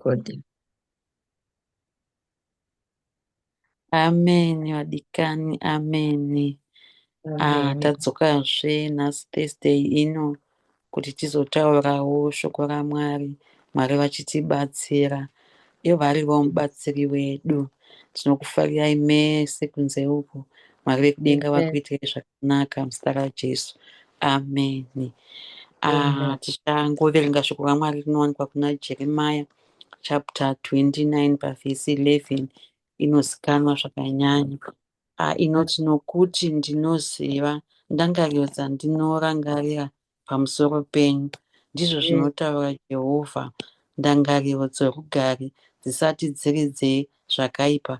Marekodhi. Ameni vadikani, ameni. Ah, Ameni. tadzokazve nhasi Thursday ino kuti tizotaurawo shoko raMwari, Mwari vachitibatsira. Ivo varivo mubatsiri wedu. Tinokufarirai mese kunze uko. Mwari vekudenga Amen. vakuitirei zvakanaka muzita raJesu. Ameni. Amen. Ah, tichangoverenga shoko raMwari rinowanikwa kuna Jeremiah chapter 29 pavhesi 11 inozikanwa zvakanyanya. Ah, inoti nokuti ndinoziva ndangariro dzandinorangarira pamusoro penyu, ndizvo zvinotaura Jehovha, ndangariro dzorugare dzisati dziri dzezvakaipa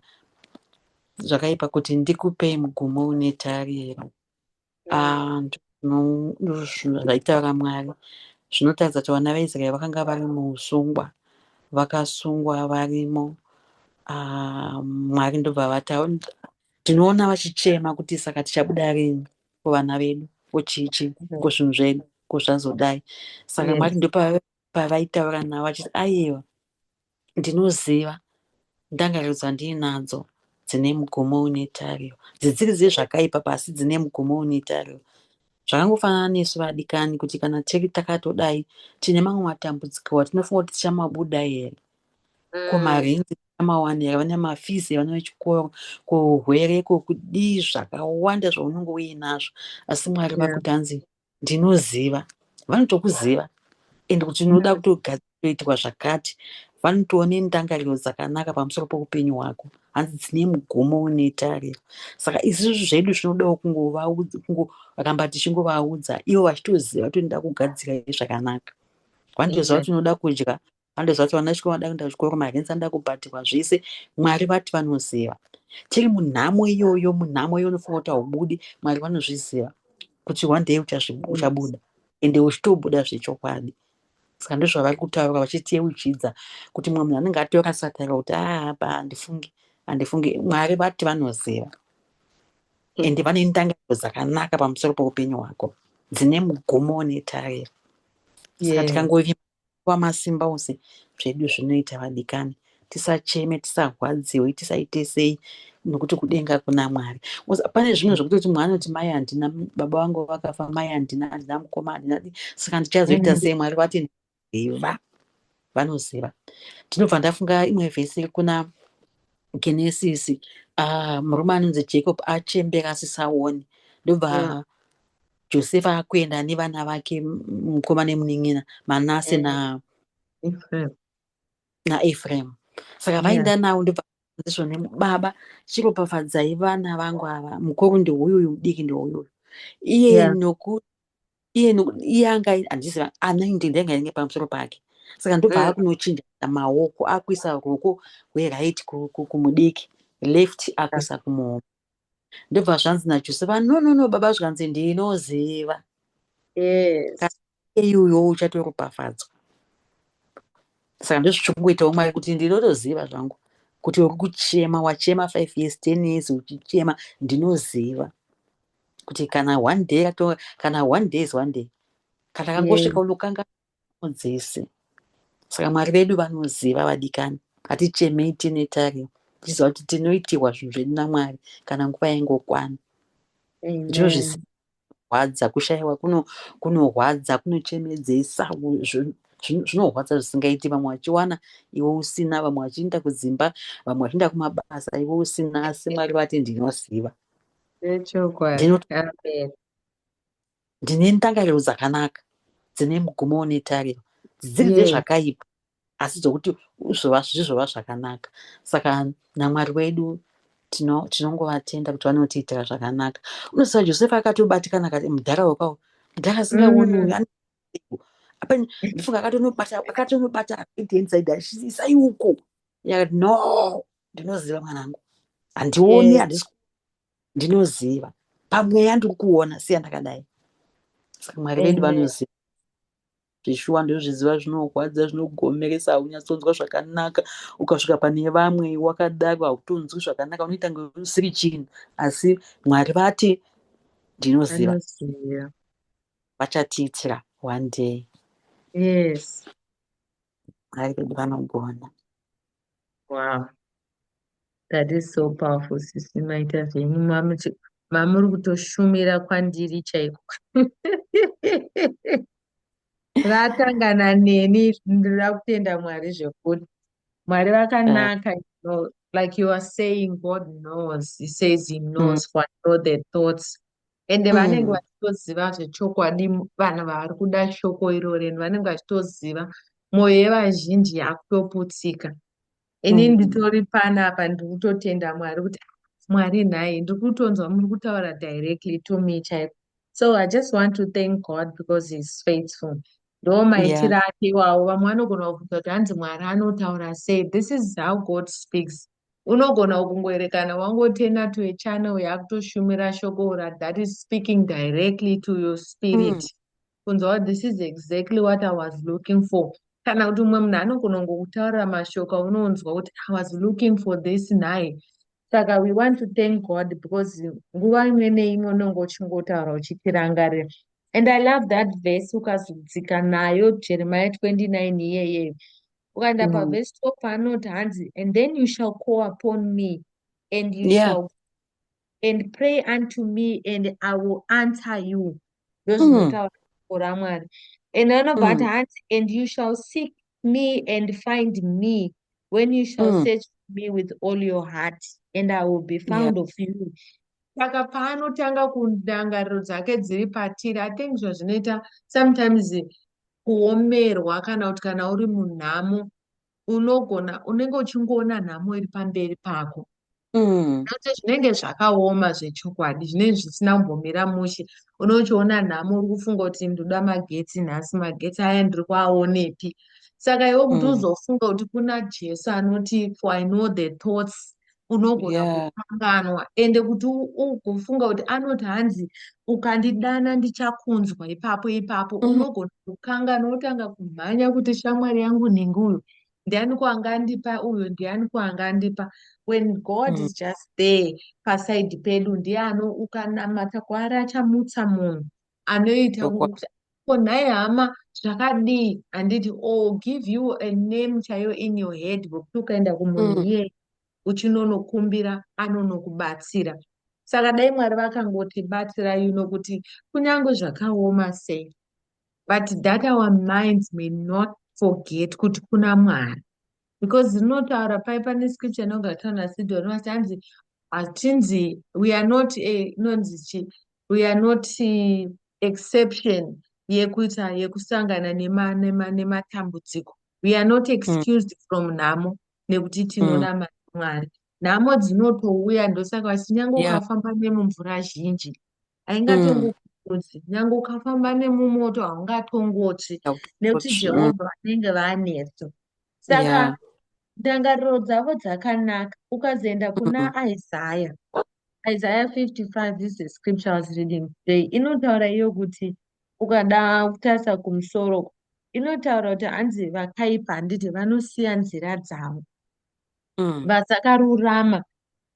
zvakaipa kuti ndikupei mugumo une tariro. Ah, ndozvaitaura Mwari zvinotaridza kuti vana vaIsraeri vakanga vari muusungwa, vakasungwa varimo. Ah, Mwari ndobva vataura, tinoona vachichema kuti saka tichabuda rini kuvana vedu, kochichi, kozvinhu zvedu, kozvazodai. Saka Mwari ndopavaitaura navo vachiti aiwa, ndinoziva ndangariro dzandiinadzo dzine mugumo une tariro, dzidziri dzezvakaipa pasi dzine mugumo une tariro. Zvakangofanana nesu vadikani kuti kana tiri takatodai tine mamwe matambudziko atinofunga kuti tichamabuda here, ko marenzi tichamawana here, vane mafizi evana vechikoro, ko urwere, ko kudii, zvakawanda zvaunenge uinazvo, asi Mwari vakuti hanzi ndinoziva, vanotokuziva ende kuti unoda kutoitwa zvakati, vanotoona nendangariro dzakanaka pamusoro poupenyu hwako, hanzi dzine mugumo une tariro. Saka isusu zvedu zvinodawo kungoramba tichingovaudza ivo vachitoziva kuti tinoda kugadzira zvakanaka, vanotoziva kuti tinoda kudya, vanotoziva kuti vana vechikoro vanoda kuenda kuchikoro, marenzi anoda kubhadharwa, zvese Mwari vati vanoziva. Tiri munhamo iyoyo, munhamo iyoyo unofunga kuti haubudi, Mwari vanozviziva kuti one day uchabuda ende uchitobuda zvechokwadi. Saka ndozvavari kutaura vachitiyeuchidza kuti mumwe munhu anenge atorasa tariro kuti aa apa handifungi, handifungi. Mwari vati vanoziva ende vane ndangariro dzakanaka pamusoro poupenyu hwako dzine mugumo netariro. Saka tikangovimba wamasimba ose zvedu zvinoita vadikani. Tisacheme, tisarwadziwe, tisaite sei nokuti kudenga kuna Mwari. Pane zvimwe zvekutoti mumwe anoti mai handina, baba vangu vakafa, mai handina, handina mukoma, handina, saka ndichazoita sei? Mwari vati ziva, vanoziva. Ndinobva ndafunga imwe vhesi iri kuna Genesis, ah, murume anonzi Jacob achembera asisaoni, ndobva Josefa akuenda nevana vake mukoma nemunin'ina Manase na Ephraim. naEphraim. Saka vaenda navo ndobva ndizvo baba chiropafadzai vana vangu ava, mukuru ndeuyu, mudiki ndeuyu. Iye noku iye iye anga handiziva anointing ndanga inge pamusoro pake. Saka ndobva akunochinja maoko, akuisa ruoko rweright kumudiki, left akuisa kumuhombe. Ndobva zvanzi naJosefa, no no no baba, zvikanzi ndinoziva. Iyoyo uchatoropafadzwa. Saka ndozvichongoitawo Mwari kuti ndinotoziva zvangu kuti uri kuchema, wachema 5 years, 10 years uchichema, ndinoziva kuti kana one day rato, kana one day is one day, kana kangosvika unokanga dzese. Saka Mwari vedu vanoziva vadikani, hatichemei tine tariro, tichiziva kuti tinoitirwa zvinhu zvedu naMwari kana nguva yaingokwana. Ndizvo zvinorwadza, kushayiwa kunorwadza, kunochemedzesa, zvinorwadza zvisingaiti. Vamwe vachiwana iwe usina, vamwe vachienda kudzimba, vamwe vachienda kumabasa iwe usina, asi Mwari vati ndinoziva. Nechokwadi. Amen. Ndine ndangariro dzakanaka dzine mugumo une tariro, dziri dzezvakaipa asi dzokuti zvizova zvakanaka. Saka naMwari wedu tinongovatenda kuti vanotiitira zvakanaka. Unoziva Josefa akatobatikana akati mudhara wekawo, mudhara asingaoni uyu apa ndifunga akatonobata right hand side achiti isai uko. Akati no, ndinoziva mwanangu, handioni, handisi, ndinoziva pamweya ndiri kuona siya ndakadai. Saka Mwari vedu vanoziva zvishuwa, ndozviziva zvinorwadza, zvinogomeresa, haunyatsonzwa zvakanaka ukasvika pane vamwe wakadaro, hautonzwi zvakanaka, unoita kunge usiri chinhu, asi Mwari vati ndinoziva. Vanoziva. Vachatiitira one day. Mwari vedu vanogona. Wow. That is so powerful, sisi. Maita zvenyu, mamuri kutoshumira kwandiri chaiko. Ratangana neni, ndinoda kutenda Mwari zvekuti Mwari vakanaka. Like you are saying, God knows. He says he knows, for I know the thoughts. Ende vanenge vachitoziva zvechokwadi vanhu vari kuda shoko iroro, ende vanenge vachitoziva mwoyo yevazhinji yakutoputsika. Ini nditori panapa, ndiri kutotenda Mwari kuti Mwari nhai, ndiri kutonzwa muri kutaura directly to me chaiko. So I just want to thank God because he's faithful. Ndo maitiro ake iwawo. Vamwe vanogona kubvunza kuti hanzi Mwari anotaura sei. This is how God speaks. Unogona kungoerekana wangotena to a channel yakutoshumira shoko that is speaking directly to your spirit, kunzwa kuti this is exactly what I was looking for. Kana kuti umwe munhu anogona kungokutaurira mashoko aunonzwa kuti I was looking for this nhai. Saka we want to thank God because nguva imwe neimwe unonge uchingotaura uchitirangarira. And I love that verse ukazodzika nayo, Jeremiah 29 iyeyeyo. Ukaenda pavhesi 12 panoti hanzi, "And then you shall call upon me and you shall and pray unto me and I will answer you." Ndozvinotaura shoko raMwari. And anobva ati hanzi, "And you shall seek me and find me when you shall search me with all your heart, and I will be found of you." Saka paanotanga kundangariro dzake dziri patiri, I think zvazvinoita sometimes kuomerwa kana kuti kana uri munhamo, unogona unenge uchingoona nhamo iri pamberi pako, nekuti zvinenge zvakaoma zvechokwadi, zvinenge zvisina kumbomira mushe. Unochiona nhamo, uri kufunga kuti ndoda magetsi nhasi, magetsi aya ndiri kuaonepi? Saka iwe kuti uzofunga kuti kuna Jesu anoti, "For I know the thoughts," unogona kukanganwa. Ende kuti ugofunga kuti anoti hanzi, "Ukandidana ndichakunzwa ipapo ipapo," unogona kukanganwa, wotanga kumhanya kuti shamwari yangu nhingi uyu ndiani, kwangandipa uyu ndiani kwangandipa, when God is just there pasaidi pedu. Ndiano ukanamata kwaari achamutsa munhu anoita kuti ko nhai hama, zvakadii, handiti? Or give you a name chaiyo in your head wekuti ukaenda kumunhu iyeye uchinonokumbira, anonokubatsira. Saka dai Mwari vakangotibatsira kuti kunyange zvakaoma sei, but that our minds may not forget kuti kuna Mwari, because rinotaura pai pane scripture inonga taura naSidoni vati hanzi hatinzi we are not inonzi chi, we are not exception yekuita yekusangana nematambudziko. We are not excused from nhamo nekuti tinonamata Mwari. Nhamo dzinotouya, ndosaka vachiti nyange ukafamba nemumvura zhinji haingatongokuudzi, nyange ukafamba nemumoto haungatongotsvi, nekuti Jehovha vanenge vanesu. Saka ndangariro dzavo dzakanaka. Ukazoenda kuna Isaiah, Isaiah 55, this is the scripture I was reading today, inotaura iyo kuti ukada kutarisa kumusoro, inotaura kuti hanzi vakaipa, handiti, vanosiya nzira dzavo, vasakarurama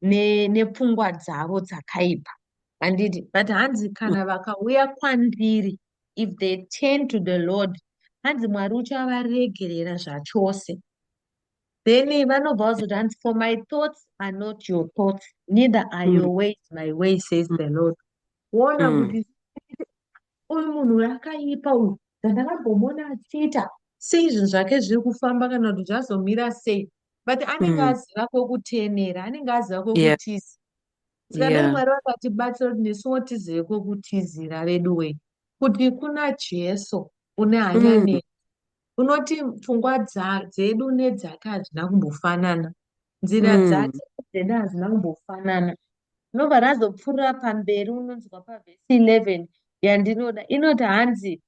nepfungwa dzavo dzakaipa, handiti? But hanzi kana vakauya kwandiri, if they turn to the Lord, hanzi Mwari uchavaregerera zvachose. Then vanobva vazoti hanzi, "For my thoughts are not your thoughts, neither are your ways my ways, says the Lord." Woona kuti uyu munhu akaipa uyu, zvandakambomuona achiita sei, zvinhu zvake zviri kufamba kana kuti zvazomira sei? But anenge aziva kwekutenera, anenge aziva kwekutiza. Saka dai Mwari vakatibatsira kuti nesuwo tizive kwekutizira vedu wei, kuti kuna Jesu une hanya nesu, unoti pfungwa dzedu nedzake hadzina kumbofanana, nzira dzake dzedu hadzina kumbofanana. Inobva razopfuurira pamberi, unonzwa pavhesi 11 yandinoda, inoti hanzi,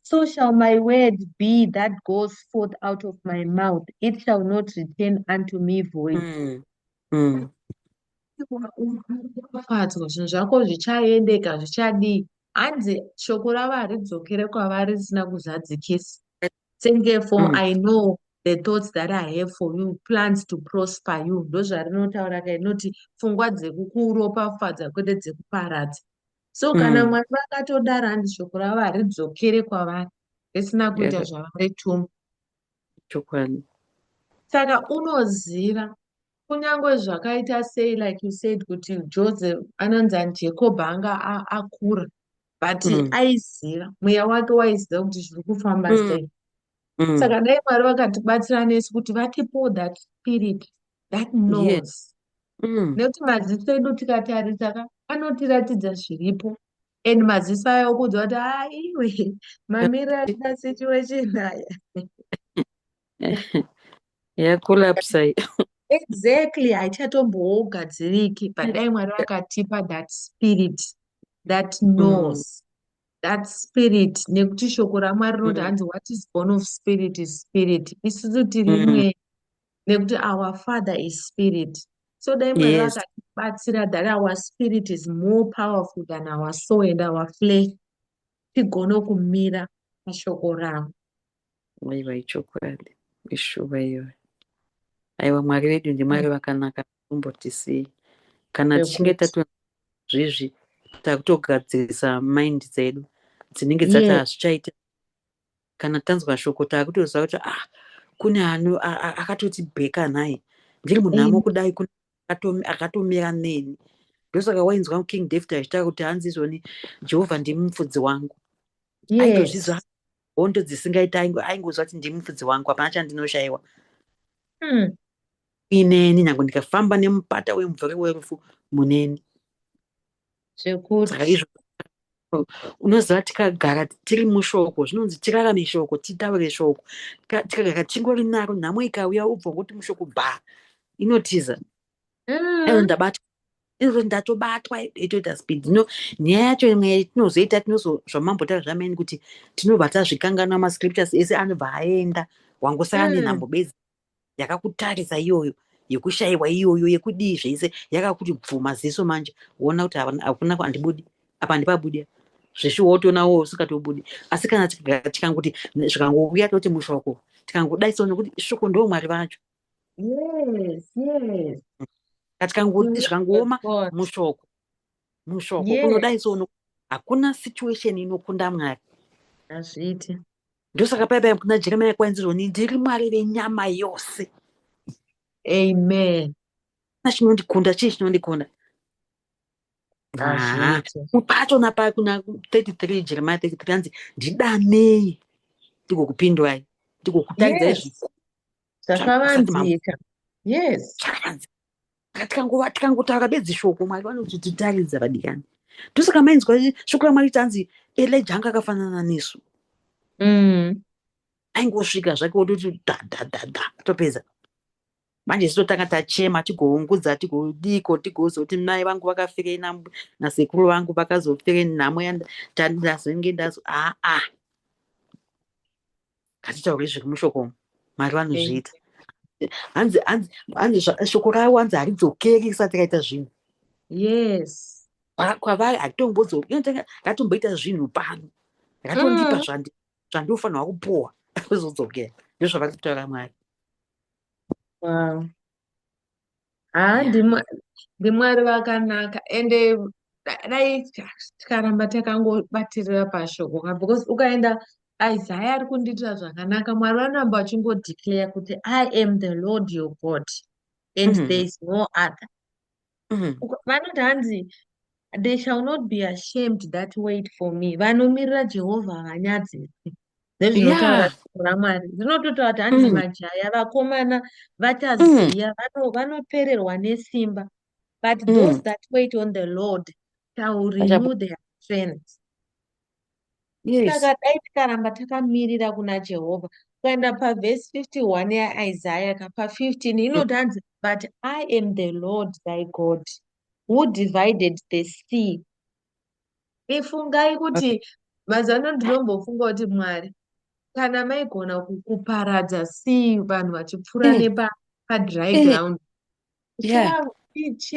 "So shall my word be that goes forth out of my mouth: it shall not return unto me void." Fadzwa, zvinhu zvako zvichaendeka, zvichadii. Hanzi shoko ravo haridzokere kwavari risina kuzadzikisa. Senge, "For I know the thoughts that I have for you, plans to prosper you." Ndozvarinotaura ka, inoti pfungwa dzekukuropafadza kwete dzekuparadza. So kana Mwari vakatodaro, hanzi shoko ravo haridzokere kwavari risina kuita zvavarituma. Chokwadi. Saka unoziva kunyange zvakaita sei, like you said kuti Joseph anonzi ani, Jacob anga akura, but aiziva, mweya wake waiziva kuti zviri kufamba sei. Saka dai Mwari vakatibatsira nesu kuti vatipowo that spirit that knows. Nekuti maziso edu tikatarisa ka, anotiratidza zviripo, and maziso aya okuudza kuti, "Aiwe, mamiriro aita situation aya." Yacollapsa. Exactly, haichatombogadziriki. But dai Mwari vakatipa that spirit that knows, that spirit, nekuti shoko raMwari rinoti, hanzi, "What is born of spirit is spirit." Isusu tiri mweya, nekuti our Father is spirit. So dai Mwari vakatibatsira that our spirit is more powerful than our soul and our flesh, tigone kumira pashoko ravo. Aiwa, ichokwadi, ishuva iyoyo. Aiwa, Mwari vedu ndiMwari vakanaka, kumbotisii kana tichinge Zvekuti. Tato zvezvi takutogadzirisa mind dzedu dzinenge dzati hazvichaiti. Kana tanzwa shoko, takutoziva kuti, ah, kune ano akatotibheka nhai, ndiri munhamo. Kudai kune akatomira neni. Ndosaka wainzwa King David achitaura kuti, hanzi izvoni, "Jehovha ndimufudzi wangu." Aitozvizwa hondo dzisingaiti, aingoziva kuti ndimufudzi wangu, hapana chandinoshayiwa. Ineni nyange ndikafamba nemupata wemumvuri werufu, muneni. Zvekuti. Saka izvo unoziva, tikagara tiri mushoko, zvinonzi tirarame shoko, titaure shoko. Tikagara tingori naro, nhamo ikauya, ubva ngoti mushoko bha, inotiza. Aiwa, ndabatwa izvo, ndatobatwa, itoita speed. No, nyaya yacho imwe yatinozoita, tinozo zvamambotaura zvameni kuti tinobva tazvikanganwa, mascriptures ese anobva aenda, wangosara nenhambo bedzi yakakutarisa iyoyo, yekushayiwa iyoyo, yekudii, zvese yakakuti bvuma ziso. Manje woona kuti hakuna, handibudi apa, handipabudi zveshe, wotoona wo usingatobudi. Asi kana tikangoti zvikangouya, toti mushoko, tikangodaisawo, nekuti shoko ndo Mwari vacho. Tikangoti zvikangooma, God. mushoko, mushoko, kunodaisawo, hakuna situation inokunda Mwari. Hazviiti. Ndosaka paipai kuna Jeremia kwainzi zvoni, "Ndiri Mwari venyama yose." Amen. Na chinondikunda chii? Chinondikunda? Hazviiti. Pachona pa kuna 33, Jeremiah 33, hanzi, "Ndidanei, ndigokupindurai, ndigokutaridzai Zvakavanzika. Zvakavanzika." Tikangova tikangotaura bedzi shoko, Mwari vanotitaridza, vadikani. Ndosaka mainzwa shoko raMwari tanzi Elija anga akafanana nesu. Aingosvika zvake, wototi dha dha dha dha, topedza. Manje isu totanga tachema, tigoungudza, tigodiko, tigozoti mai vangu vakafirei, nasekuru vangu vakazofirei, nhamo yandazenge ndazo. Aa, ngatitaure zviri mushoko umu. Mwari vanozviita. Hanzi shoko ravo, hanzi, haridzokeri risati raita zvinhu. Kwavari haritombodzo, ratomboita zvinhu pano, ratondipa zvandofanirwa kupuwa, kuzodzokera. Ndozvavari kutaura Mwari. Wow. Haa, ndiMwari vakanaka, ende dai tikaramba takangobatirira pashoko ka, because ukaenda Isaiah, ari kundiitira zvakanaka. Mwari vanoramba vachingodeclare kuti, "I am the Lord your God and there is no other." Vanoti hanzi, "They shall not be ashamed that wait for me." Vanomirira Jehovha havanyadziswi. Ndezvinotaura shoko raMwari. Rinototaura kuti hanzi majaya, vakomana vachaziya, vanopererwa nesimba, but those that wait on the Lord shall renew their strength. Saka dai tikaramba takamirira kuna Jehovha. Kuenda pavhesi 51 yaIsaya ka, pa15 inoti hanzi, "But I am the Lord thy God who divided the sea." Ifungai kuti mazuva ano ndinombofunga kuti, Mwari, kana maigona kuparadza sea, vanhu vachipfuura nepa padry ground,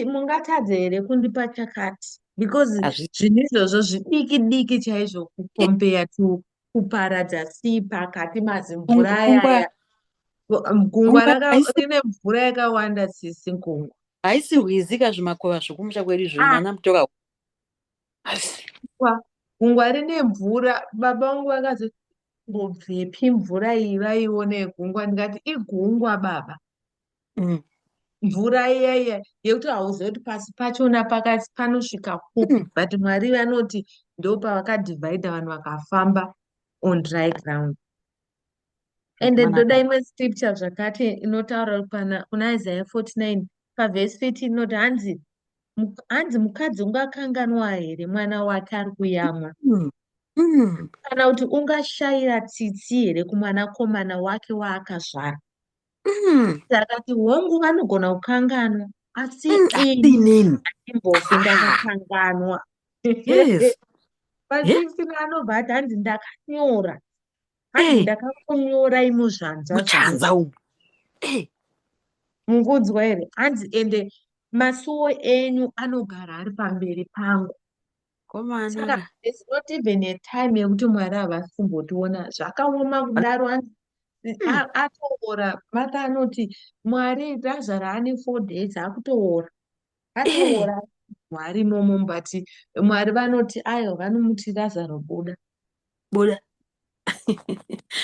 mungatadze here kundipa chakati? Because zvinhu izvozvo zvidiki diki chaizvo kucompare to kuparadza sea pakati, mazimvura ayaya. Gungwa Gungwa rine mvura yakawanda, sisi, gungwa. Haisi rwizi ka, zvimakova zvokumusha kwedu izvo, nana mutora. Gungwa rine mvura. Baba vangu vakazo Mbobvepi mvura iyi vaiona yegungwa? Ndikati, "Igungwa, baba." Mvura iya iya yekuti hauzivi kuti pasi pachona pakati panosvika kupi, but Mwari vanoti ndo pavakadhivhaidha, vanhu vakafamba on dry ground. Ende Vakomana ndoda imwe scripture zvakati inotaura pana kuna Isaiah 49 pavhesi 15, inoti hanzi, "Mukadzi ungakanganwa here mwana wake ari kuyamwa, kana kuti ungashayira tsitsi here kumwanakomana wake waakazvara?" Akati, "Hongu, vanogona kukanganwa, asi Asi ini inini handimbofi Ah, ndakakanganwa." Pa16 anobva ati, hanzi, "Ndakanyora," hanzi, "ndakakunyorai muzvanza zvangu." Muchanza umu. Mukunzwa here? Hanzi, "Ende masuo enyu anogara ari pamberi pangu." Komana Saka ka. there's not even a time yekuti Mwari havasi kumbotiona. Zvakaoma kudaro, hanzi atoora. Mata anoti Mwari, Lazaro ane 4 days akutoora. Atoora Mwari imomo, but Mwari vanoti aiwa, vanomuti, "Lazaro, buda." Buda.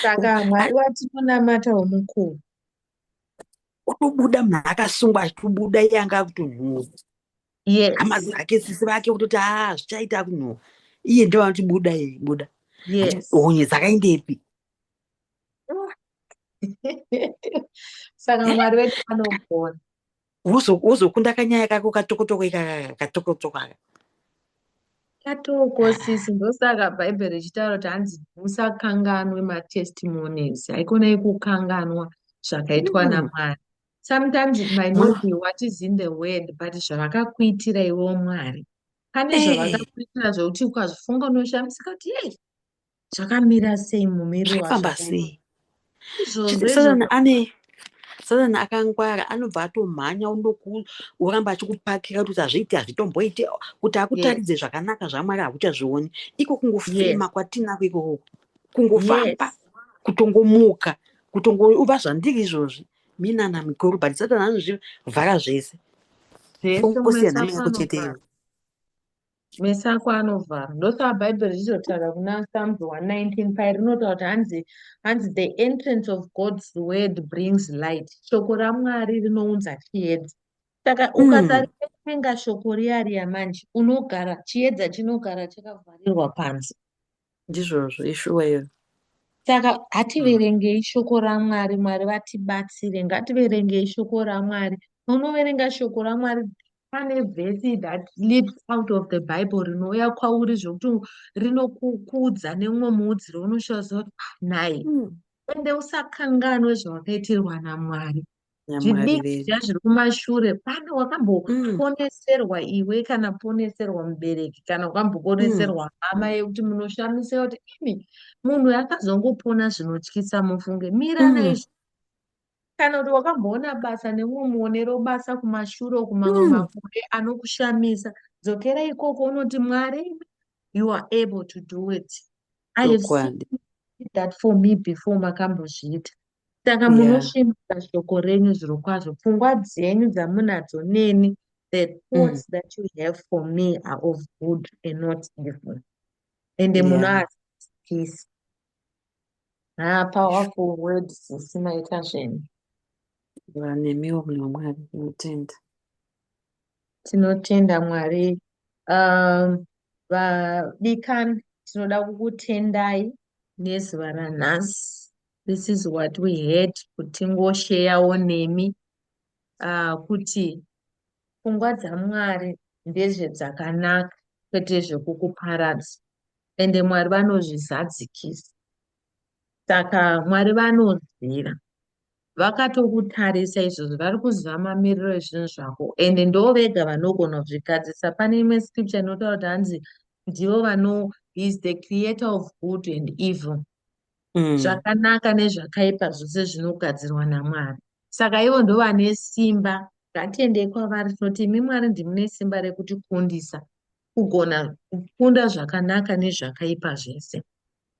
Saka Mwari watinonamata womukuru. Kutobuda munhu akasungwa achitobuda, iye anga akutonhuwa. Hama dzake, sisi vake kutoti, "Aa, zvichaita kunhuhwa." Iye ndo vanoti, "Buda iyi, buda." Honye dzakaendepi? Saka Mwari wedu anogona. Wozokunda kanyaya kako katokotoko ikaka, katokotoko aka. Katoko, sisi. Ndosaka Bhaibheri richitaura kuti hanzi musakanganwe matestimonies. Haikonai kukanganwa zvakaitwa naMwari. Sometimes it might not be what is in the word, but zvavakakuitira iwo Mwari. Pane zvavakakuitira zvokuti ukazvifunga unoshamisika kuti, "Yei, zvakamira sei mumiriro Zvafamba wazvakaita?" sei? Izvozvo Satani izvozvo. ane, Satani akangwara, anobva atomhanya undoku oramba achikupakira kuti hazviiti, hazvitomboiti, kuti akutaridze zvakanaka zvaMwari hakuchazvioni. Iko kungofema kwatinako ikoko, kungofamba, kutongomuka, kutongova zvandiri izvozvi, minana mikuru, but Satani anozvivhara zvese. Zvese. Ongosiya Meso nhamo ako yako chete anovhara. iwe. Meso ako anovhara. Ndosaka Bhaibheri richizotaura kuna Psalms 119 pai rinotaura kuti hanzi, "The entrance of God's word brings light." Shoko raMwari rinounza chiedza. Saka ukasariverenga shoko riya riya manje, unogara chiedza chinogara chakavharirwa panze. Ndizvozvo, ishuwa iyo. Saka hativerengei shoko raMwari. Mwari vatibatsire. Ngativerengei shoko raMwari. Paunoverenga shoko raMwari, pane vhesi that leaps out of the Bible rinouya kwauri zvokuti rinokukudza nemumwe muudziro unoshaziva kuti, "Ah, nhai." Ende usakanganwe zvawakaitirwa naMwari. NaMwari Zvidiki vedu. zviya zviri kumashure, pane wakamboponeserwa iwe, kana poneserwa mubereki, kana wakamboponeserwa hama yekuti munoshamisika kuti, "Imi, munhu akazongopona zvinotyisa mufunge." Mira naizvo. Kana kuti wakamboona basa nemumwe muonero basa kumashure uku mamwe makore anokushamisa, dzokera ikoko unoti, "Mwari, you are able to do it. I have seen Chokwadi. that for me before, makambozviita." Saka munosvimbisa shoko renyu zviro kwazvo. Pfungwa dzenyu dzamunadzo neni, the thoughts that you have for me are of good and not evil, ende munoazadzikisa. Ha, powerful words, sisi, maita zvenyu. Vanemiwo, munhu waMwari, tinotenda. Tinotenda Mwari. Vadikani, tinoda kukutendai nezuva ranhasi. This is what we had kuti tingosheyawo nemi, kuti pfungwa dzaMwari ndezvedzakanaka, kwete zvekukuparadza, ende Mwari vanozvizadzikisa. Saka Mwari vanoziva, vakatokutarisa izvozvo, vari kuziva mamiriro ezvinhu zvako, ende ndo vega vanogona kuzvigadzirisa. Pane imwe scripture inotaura kuti hanzi ndivo vano, he is the creator of good and evil. Zvakanaka nezvakaipa zvose zvinogadzirwa naMwari. Saka ivo ndo vane simba. Ngatiendei kwavari, tinoti, "Imi Mwari, ndimune simba rekutikundisa, kugona kukunda zvakanaka nezvakaipa zvese."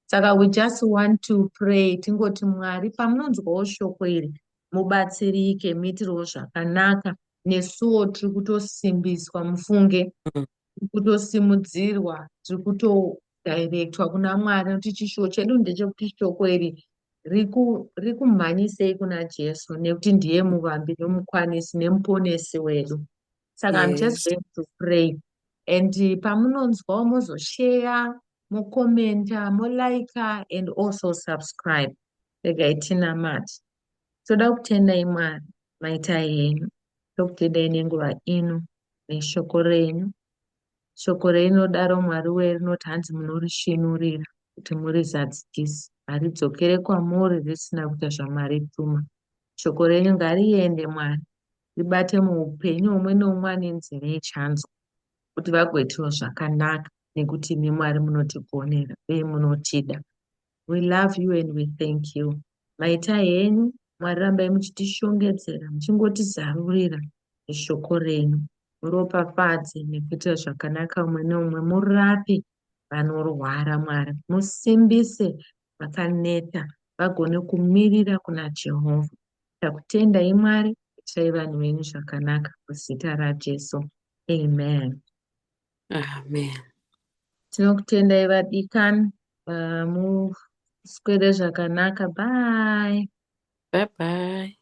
Saka we just want to pray, tingoti, Mwari, pamunonzwawo shoko iri, mubatsirike, muitirewo zvakanaka. Nesuwo tiri kutosimbiswa, mufunge. Tiri kutosimudzirwa, tiri kuto Directwa kuna Mwari, nekuti chishuwo chedu ndechekuti shoko iri rikumhanyisei kuna Jesu, nekuti ndiye muvambi nomukwanisi nemuponesi wedu. Saka I'm just going to pray, and pamunonzwawo mozoshare, mocommenta, molika and also subscribe. Regai tinamate. Toda kutendai Mwari, maita henyu. Tokutendai nenguva ino neshoko renyu. Shoko renyu, Mwari wee, rinoti hanzi munorisvinurira kuti murizadzikise, haridzokere kwamuri risina kuita zvamarituma. Shoko renyu ngariende, Mwari, ribate muupenyu umwe neumwe ane nzeve ichanzwa, kuti vagoitirwa zvakanaka, nekuti imi Mwari munotigonera uye munotida. We love you and we thank you. Maita henyu Mwari, rambai muchitishongedzera, muchingotizarurira neshoko renyu. Muropafadze nekuitira zvakanaka umwe neumwe, murape vanorwara Mwari, musimbise vakaneta, vagone kumirira kuna Jehovha. Takutendai Mwari, itirai vanhu venyu zvakanaka, muzita raJesu, amen. Amen. Tinokutendai vadikani, muswere zvakanaka. Bye. Bye bye.